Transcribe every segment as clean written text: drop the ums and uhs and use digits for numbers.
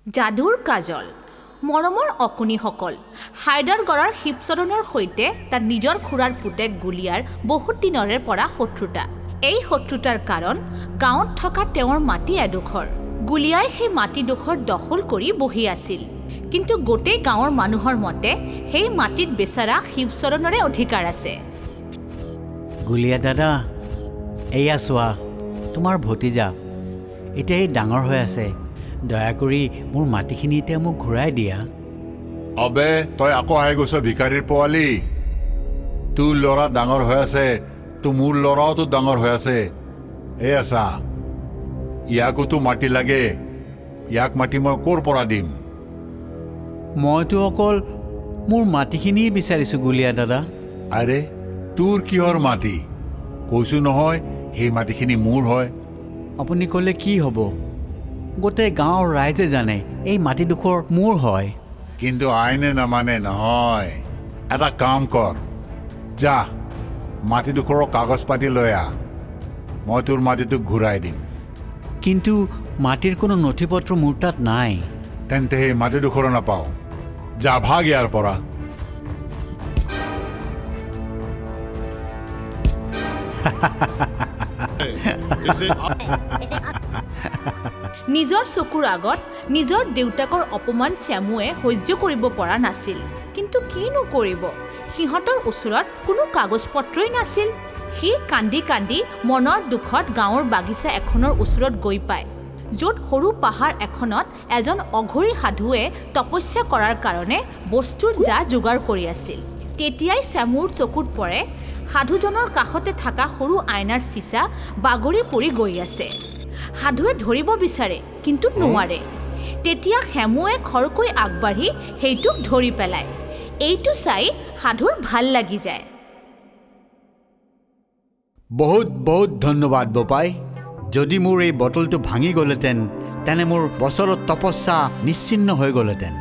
যাদুৰ কাজল। মৰমৰ অকণিসকল, হায়দৰগড়ৰ শিৱচৰণৰ সৈতে তাৰ নিজৰ খুৰাৰ পুতেক গুলীয়াৰ বহুত দিনৰে পৰা শত্ৰুতা। এই শত্ৰুতাৰ কাৰণ গাঁৱত থকা তেওঁৰ মাটি এডোখৰ। গুলীয়াই সেই মাটিডোখৰ দখল কৰি বহি আছিল, কিন্তু গোটেই গাঁৱৰ মানুহৰ মতে সেই মাটিত বেচেৰা শিৱচৰণৰে অধিকাৰ আছে। গুলীয়া দাদা, এয়া চোৱা, তোমাৰ ভতিজা এতিয়া এই ডাঙৰ হৈ আছে। দয়া কৰি মোৰ মাটিখিনি এতিয়া মোক ঘূৰাই দিয়া। অবে, তই আকৌ আহি গৈছ ভিকাৰীৰ পোৱালি। তোৰ ল'ৰা ডাঙৰ হৈ আছে, তো মোৰ ল'ৰাওতো ডাঙৰ হৈ আছে। এয়া চা, ইয়াকোতো মাটি লাগে। ইয়াক মাটি মই ক'ৰ পৰা দিম? মইতো অকল মোৰ মাটিখিনিয়ে বিচাৰিছোঁ গুলীয়া দাদা। আৰে, তোৰ কিহৰ মাটি? কৈছোঁ নহয়, সেই মাটিখিনি মোৰ হয়। আপুনি ক'লে কি হ'ব, গোটেই গাঁৱৰ ৰাইজে জানে এই মাটিডোখৰ মোৰ হয়। কিন্তু আইনে নামানে নহয়। এটা কাম কৰ, যা মাটিডোখৰৰ কাগজ পাতি লৈ আহ, মই তোৰ মাটিটোক ঘূৰাই দিম। কিন্তু মাটিৰ কোনো নথি পত্ৰ মোৰ তাত নাই। তেন্তে সেই মাটিডোখৰো নাপাওঁ, যা ভাগ ইয়াৰ পৰা। নিজৰ চকুৰ আগত নিজৰ দেউতাকৰ অপমান শ্যামুৱে সহ্য কৰিব পৰা নাছিল। কিন্তু কিনো কৰিব, সিহঁতৰ ওচৰত কোনো কাগজ পত্ৰই নাছিল। সি কান্দি কান্দি মনৰ দুখত গাঁৱৰ বাগিচা এখনৰ ওচৰত গৈ পায়, য'ত সৰু পাহাৰ এখনত এজন অঘৰী সাধুৱে তপস্যা কৰাৰ কাৰণে বস্তুৰ যা যোগাৰ কৰি আছিল। তেতিয়াই শ্যামুৰ চকুত পৰে সাধুজনৰ কাষতে থকা সৰু আইনাৰ চিচা বাগৰি পৰি গৈ আছে। সাধুৱে ধৰিব বিচাৰে, কিন্তু নোৱাৰে। তেতিয়া হেমুৱে খৰকৈ আগবাঢ়ি সেইটোক ধৰি পেলায়। এইটো চাই সাধুৰ ভাল লাগি যায়। বহুত বহুত ধন্যবাদ বোপাই। যদি মোৰ এই বটলটো ভাঙি গ'লহেঁতেন, তেনে মোৰ বছৰৰ তপস্যা নিশ্চিন্ন হৈ গ'লহেঁতেন।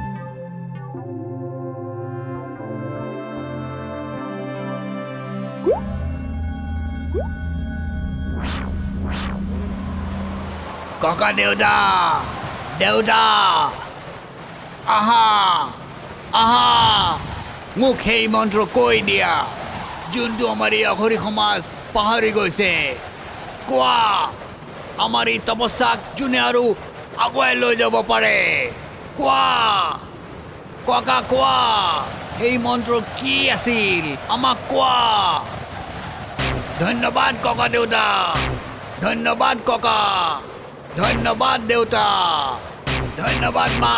ককা দেউতা, দেউতা, আহা আহা, মোক সেই মন্ত্ৰ কৈ দিয়া যোনটো আমাৰ এই অঘৰী সমাজ পাহৰি গৈছে। কোৱা, আমাৰ এই তপস্যাক যোনে আৰু আগুৱাই লৈ যাব পাৰে। কোৱা ককা, কোৱা সেই মন্ত্ৰ কি আছিল, আমাক কোৱা। ধন্যবাদ ককা দেউতা, ধন্যবাদ ককা, ধন্যবাদ দেউতা, ধন্যবাদ মা,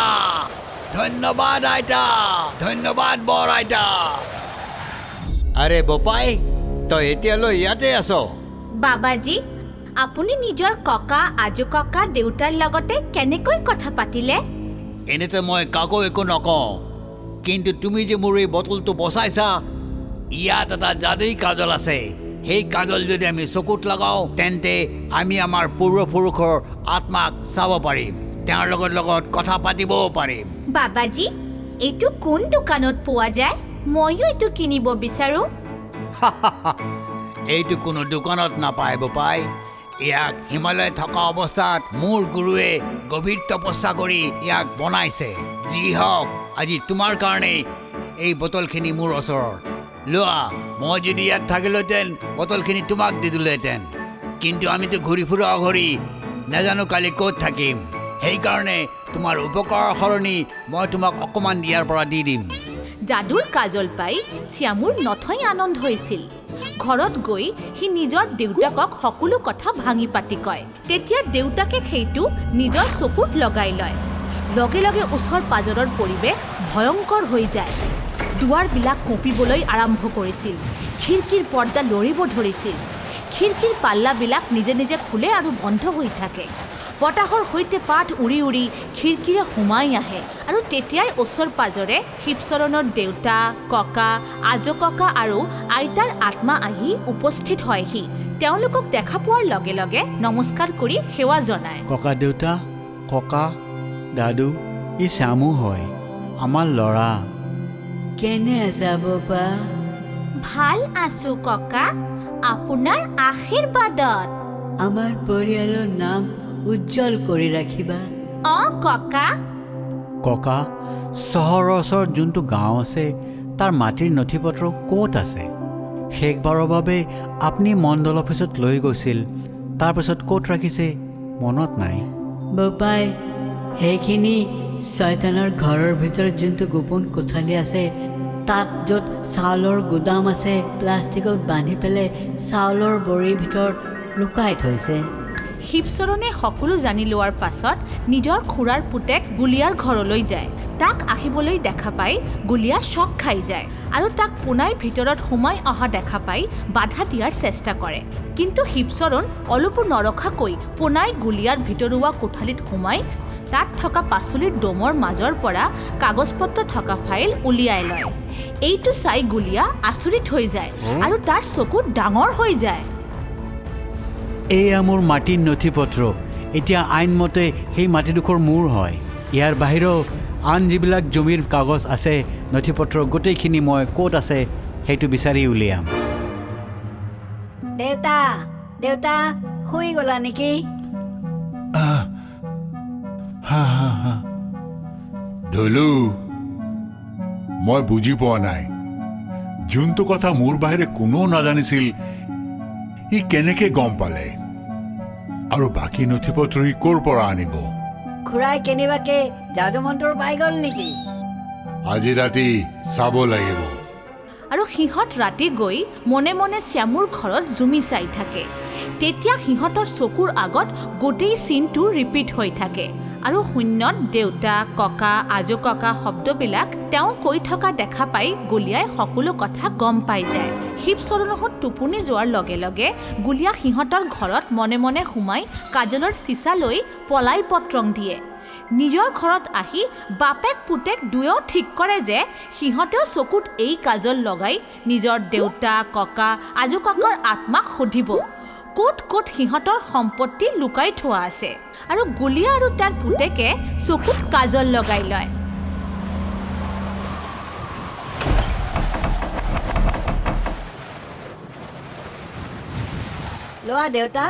ধন্যবাদ আইতা, ধন্যবাদ বৰ আইতা। আৰে বোপাই, তই এতিয়ালৈ ইয়াতে আছ? বাবাজী, আপুনি নিজৰ ককা, আজু ককা, দেউতাৰ লগতে কেনেকৈ কথা পাতিলে? এনেতে মই কাকো একো নকওঁ, কিন্তু তুমি যে মোৰ এই বটলটো বচাইছা, ইয়াত এটা যাদুই কাজল আছে। সেই কাজল যদি আমি চকুত লগাওঁ, তেন্তে আমি আমাৰ পূৰ্বপুৰুষৰ আত্মাক চাব পাৰিম, তেওঁৰ লগত লগত কথা পাতিবও পাৰিম। বাবাজী, এইটো কোন দোকানত পোৱা যায়? ময়ো এইটো কিনিব বিচাৰোঁ। এইটো কোনো দোকানত নাপায় বোপাই। ইয়াক হিমালয়ত থকা অৱস্থাত মোৰ গুৰুৱে গভীৰ তপস্যা কৰি ইয়াক বনাইছে। যি হওক, আজি তোমাৰ কাৰণেই এই বটলখিনি মোৰ ওচৰত লোৱা। মই যদি ইয়াত থাকিলোহেঁতেন, বটলখিনি তোমাক দি দিলোহেঁতেন, কিন্তু আমিতো ঘূৰি ফুৰা অঘৰী, নাজানো কালি ক'ত থাকিম। সেইকাৰণে তোমাৰ উপকাৰৰ সলনি মই তোমাক অকণমান ইয়াৰ পৰা দি দিম। যাদুৰ কাজল পাই শ্যামুৰ নথৈ আনন্দ হৈছিল। ঘৰত গৈ সি নিজৰ দেউতাকক সকলো কথা ভাঙি পাতি কয়। তেতিয়া দেউতাকে সেইটো নিজৰ চকুত লগাই লয়। লগে লগে ওচৰ পাজৰৰ পৰিৱেশ ভয়ংকৰ হৈ যায়। দুৱাৰবিলাক কঁপিবলৈ আৰম্ভ কৰিছিল, খিৰিকীৰ পৰ্দা লৰিব ধৰিছিল, খিৰিকীৰ পাল্লাবিলাক নিজে নিজে খোলে আৰু বন্ধ হৈ থাকে। বতাহৰ সৈতে পাত উৰি উৰি খিৰিকীৰে সোমাই আহে। আৰু তেতিয়াই ওচৰ পাজৰে শিৱচৰণৰ দেউতা, ককা, আজো ককা আৰু আইতাৰ আত্মা আহি উপস্থিত হয়হি। তেওঁলোকক দেখা পোৱাৰ লগে লগে নমস্কাৰ কৰি সেৱা জনায়। ককা দেউতা, ককা, দাদু, ই শ্যামু হয়, আমাৰ ল'ৰা। কেনে আছা বোপা? ভাল আছো ককা, আপোনাৰ আশীৰ্বাদত। আমাৰ পৰিয়ালৰ নাম উজ্জ্বল কৰি ৰাখিবা। অ ককা। ককা, চহৰৰ ওচৰত যোনটো গাঁও আছে তাৰ মাটিৰ নথি পত্ৰ ক'ত আছে? শেষবাৰৰ বাবে আপুনি মণ্ডল অফিচত লৈ গৈছিল, তাৰপিছত ক'ত ৰাখিছে মনত নাই। বোপাই, সেইখিনি ছয়তানৰ ঘৰৰ ভিতৰত যোনটো গোপন কোঠালি আছে, তাত য'ত চাউলৰ গুদাম আছে, প্লাষ্টিকত বান্ধি পেলাই চাউলৰ বৰিৰ ভিতৰত লুকাই থৈছে। শিৱচৰণে সকলো জানি লোৱাৰ পাছত নিজৰ খুৰাৰ পুতেক গুলীয়াৰ ঘৰলৈ যায়। তাক আহিবলৈ দেখা পাই গুলীয়া চক খাই যায় আৰু তাক পোনাই ভিতৰত সোমাই অহা দেখা পাই বাধা দিয়াৰ চেষ্টা কৰে। কিন্তু শিৱচৰণ অলপো নৰখাকৈ পোনাই গুলীয়াৰ ভিতৰুৱা কোঠালিত সোমাই তাত থকা পাচলিৰ দমৰ মাজৰ পৰা কাগজ পত্ৰ থকা ফাইল উলিয়াই লয়। এইটো চাই গুলীয়া আচৰিত হৈ যায় আৰু তাৰ চকু ডাঙৰ হৈ যায়। এয়া মোৰ মাটিৰ নথি পত্ৰ। এতিয়া আইনমতে সেই মাটিডোখৰ মোৰ হয়। ইয়াৰ বাহিৰেও আন যিবিলাক জমিৰ কাগজ আছে, নথি পত্ৰ গোটেইখিনি মই ক'ত আছে সেইটো বিচাৰি উলিয়াম। দেউতা, দেউতা, শুই গ'লা নেকি? ধলু, মই বুজি পোৱা নাই, যোনটো কথা মোৰ বাহিৰে কোনেও নাজানিছিল ই কেনেকে গম পালে? আৰু বাকী নথি পত্ৰ ই ক'ৰ পৰা আনিব? খুৰাই কেনেবাকে যাদু মন্ত্ৰ পাই গ'ল নেকি? আজি ৰাতি চাব লাগিব। আৰু সিহঁত ৰাতি গৈ মনে মনে শ্যামুৰ ঘৰত জুমি চাই থাকে। তেতিয়া সিহঁতৰ চকুৰ আগত গোটেই চিনটো ৰিপিট হৈ থাকে আৰু শূন্যত দেউতা, ককা, আজু ককা শব্দবিলাক তেওঁ কৈ থকা দেখা পাই গুলীয়াই সকলো কথা গম পাই যায়। শিৱচৰণহঁত টোপনি যোৱাৰ লগে লগে গুলীয়া সিহঁতৰ ঘৰত মনে মনে সোমাই কাজলৰ চিচা লৈ পলাই পত্ৰং দিয়ে। নিজৰ ঘৰত আহি বাপেক পুতেক দুয়ো ঠিক কৰে যে সিহঁতেও চকুত এই কাজল লগাই নিজৰ দেউতা, ককা, আজু ককাৰ আত্মাক সুধিব ক'ত ক'ত সিহঁতৰ সম্পত্তি লুকাই থোৱা আছে। আৰু গুলীয়া আৰু তাৰ পুতেকে চকুত কাজল লগাই লয়। লোৱা দেউতা,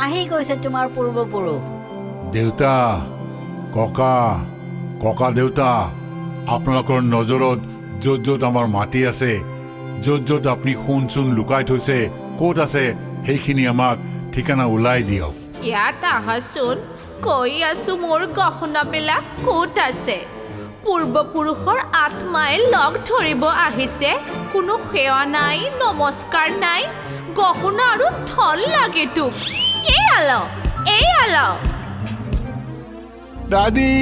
আহি গৈছে তোমাৰ পূৰ্বপুৰুষ। দেউতা, ককা, ককা দেউতা, আপোনালোকৰ নজৰত য'ত য'ত আমাৰ মাটি আছে, য'ত য'ত আপুনি সোণ চোন লুকাই থৈছে, ক'ত আছে সেইখিনি আমাক ঠিকনা ওলাই দিয়ক। ইয়াত আহাচোন, কৈ আছো মোৰ গহনাবিলাক ক'ত আছে। পূৰ্বপুৰুষৰ আত্মাই লগ ধৰিব আহিছে, কোনো সেৱা নাই, নমস্কাৰ নাই, গহনা আৰু ধন লাগে তোক। এই আল, এই আল। দাদী!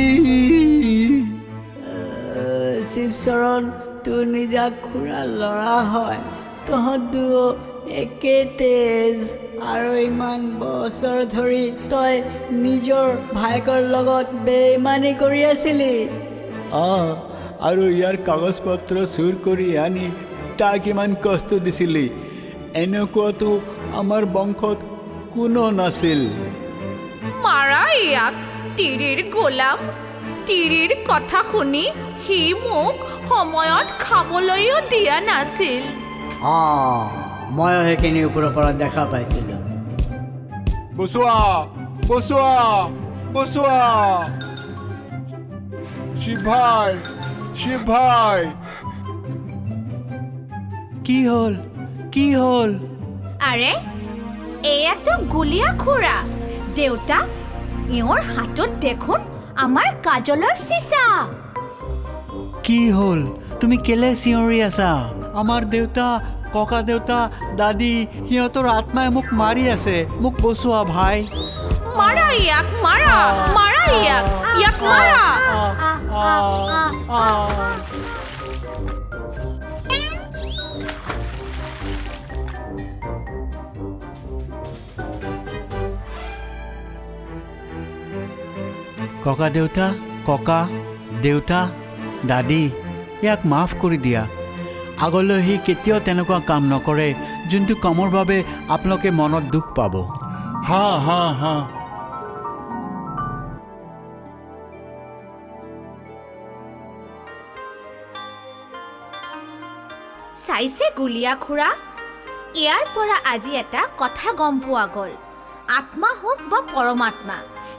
শিৱচৰণ, তোৰ নিজা খুৰা ল'ৰা হয়, তহঁত দুয়ো একে তেজ, আৰু ইমান বছৰ ধৰি তই নিজৰ ভায়েকৰ লগত বেইমানি কৰি আছিলি। অঁ, আৰু ইয়াৰ কাগজ পত্ৰ চুৰ কৰি আনি তাক ইমান কষ্ট দিছিলি। এনেকুৱাতো আমাৰ বংশত কোনো নাছিল। মাৰা ইয়াক, তিৰিৰ গোলাম। তিৰিৰ কথা শুনি সি মোক সময়ত খাবলৈও দিয়া নাছিল। অঁ, ময়ো সেইখিনি ওপৰৰ পৰা দেখা পাইছিলোঁ। বচোৱা, বচোৱা, বচোৱা! শিৱ ভাই, শিৱ ভাই! কি হ'ল, কি হ'ল? আৰে এয়াতো গুলীয়া খুৰা। দেউতা, এওঁৰ হাতত দেখোন আমাৰ কাজলৰ চিচা। কি হ'ল? তুমি কেলে চিঞৰি আছা? আমাৰ দেউতা, ককা দেউতা, দাদী, সিহঁতৰ আত্মাই মোক মাৰি আছে। মোক বচোৱা ভাই। মাৰা ইয়াক, মাৰা, মাৰা ইয়াক, ইয়াক মাৰা। ককা দেউতা, ককা দেউতা, দাদী, ইয়াক মাফ কৰি দিয়া। আগলৈ সি কেতিয়াও তেনেকুৱা কাম নকৰে যোনটো কামৰ বাবে আপোনালোকে মনত দুখ পাব। হা হা হা। চাইছে গুলীয়া খুৰা, ইয়াৰ পৰা আজি এটা কথা গম পোৱা গ'ল। আত্মা হওক বা পৰমাত্মা,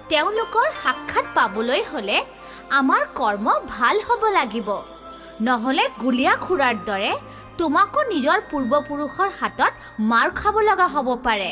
তেওঁলোকৰ সাক্ষাৎ পাবলৈ হ'লে আমাৰ কৰ্ম ভাল হ'ব লাগিব, নহ'লে গুলীয়া খুৰাৰ দৰে তোমাকো নিজৰ পূৰ্বপুৰুষৰ হাতত মাৰ খাব লগা হ'ব পাৰে।